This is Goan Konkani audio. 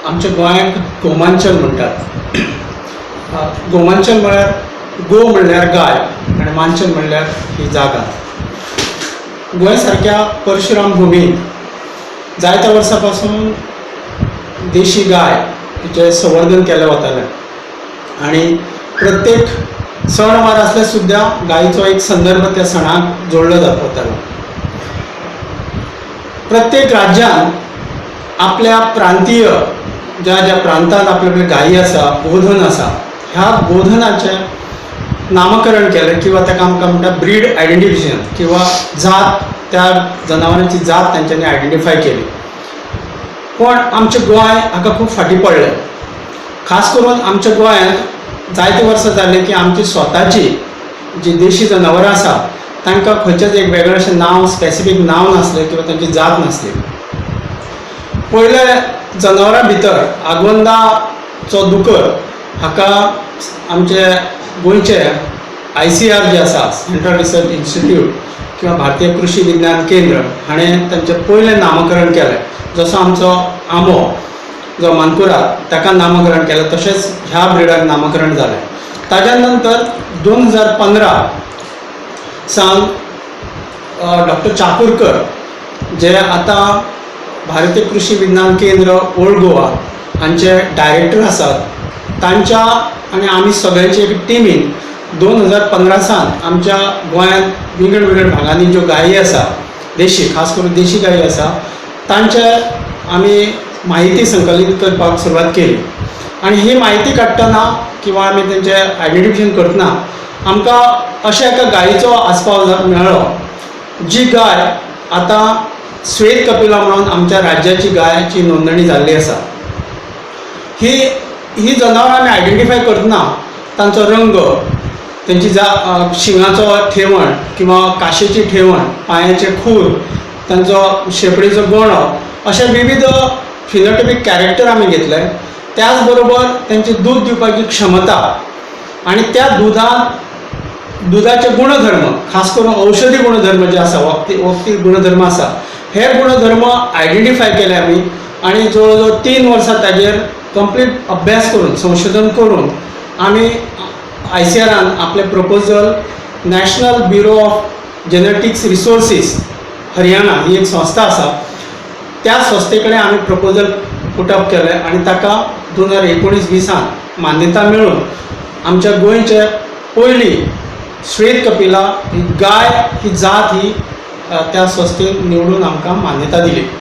आमच्या गोंयांत गोमांचल म्हणटात. गोमांचल म्हळ्यार गो म्हणल्यार गाय आनी मांचल म्हणल्यार ही जागा. गोंय सारक्या परशुराम भुमींत जायत्या वर्सां पासून देशी गाय हिचें संवर्धन केलें वतालें आनी प्रत्येक सण वार आसल्यार सुद्दां गायचो एक संदर्भ त्या सणाक जोडलो जात वतालो. प्रत्येक राज्यान आपल्या प्रांतीय ज्या ज्या प्रांतांत आपल्या आपल्या गायी आसा, गोधन आसा, ह्या गोधनाचें नामकरण केलें किंवा ताका आमकां म्हणटा ब्रीड आयडेंटिफिकेशन किंवा जात, त्या जनावरांची जात तांच्यांनी आयडेंटिफाय केली. पूण आमचें गोंय हाका खूब फाटीं पडलें. खास करून आमच्या गोंयांत जायते वर्सां जालीं की आमची स्वताची जी देशी जनावरां आसा तांकां खंयचेंच एक वेगळें अशें नांव, स्पेसिफीक नांव नासलें किंवा तांची जात नासली. पयले जनावरां भितर आगोंदाचो दुकर हाका आमचे गोंयचे ICR जे आसा, सेंट्रल रिसर्च इन्स्टिट्यूट किंवा भारतीय कृषी विज्ञान केंद्र हाणें तांचें पयलें नामकरण केलें. जसो आमचो आंबो जो मानकुराद ताका नामकरण केलें, तशेंच ह्या ब्रिडाक नामकरण जालें. ताज्या नंतर 2015 सावन डॉक्टर चाकूरकर जे आतां भारतीय कृषी विज्ञान केंद्र ओल्ड गोवा हांचे डायरेक्टर आसात, तांच्या आनी आमी सगळ्यांची एक टिमीन 2015 सावन आमच्या गोंयांत विंगड विंगड भागांनी ज्यो गायी आसा देशी, खास करून देशी गायी आसा, तांचे आमी म्हायती संकलीत करपाक सुरवात केली. आनी ही म्हायती काडटना किंवा आमी तेंचें आयडेंटिफिकेशन करतना आमकां अशा एका गायीचो आस्पाव मेळ्ळो, जी गाय आतां श्वेत कपिला म्हणून आमच्या राज्याची गायची नोंदणी जाल्ली आसा. ही ही जनावरां आमी आयडेंटिफाय करतना तांचो रंग, तेंची जा शिंगाचो ठेवण किंवा काशेची ठेवण, पांयाचे खूर, तांचो शेपडीचो गोणो, अशे विविध फिनोटिपीक कॅरेक्टर आमी घेतले. त्याच बरोबर तेंची दूद दिवपाची क्षमता आनी त्या दुदांत दुदाचे गुणधर्म, खास करून औषधी गुणधर्म जे आसा, वखदी वखदी गुणधर्म आसा, हे गुणधर्म आयडेंटिफाय केले आमी. आनी जवळ जवळ 3 वर्सां ताजेर कंप्लीट अभ्यास करून, संशोधन करून आमी ICRान आपलें proposal National Bureau of Genetics Resources, Haryana ही एक संस्था आसा, त्या संस्थे कडेन आमी प्रपोजल पुटअप केलें आनी ताका 2019-20 मान्यता मेळून आमच्या गोंयचे पयली श्वेत कपिला ही गाय, ही जात ही त्या संस्थेन निवडून आमकां मान्यता दिली.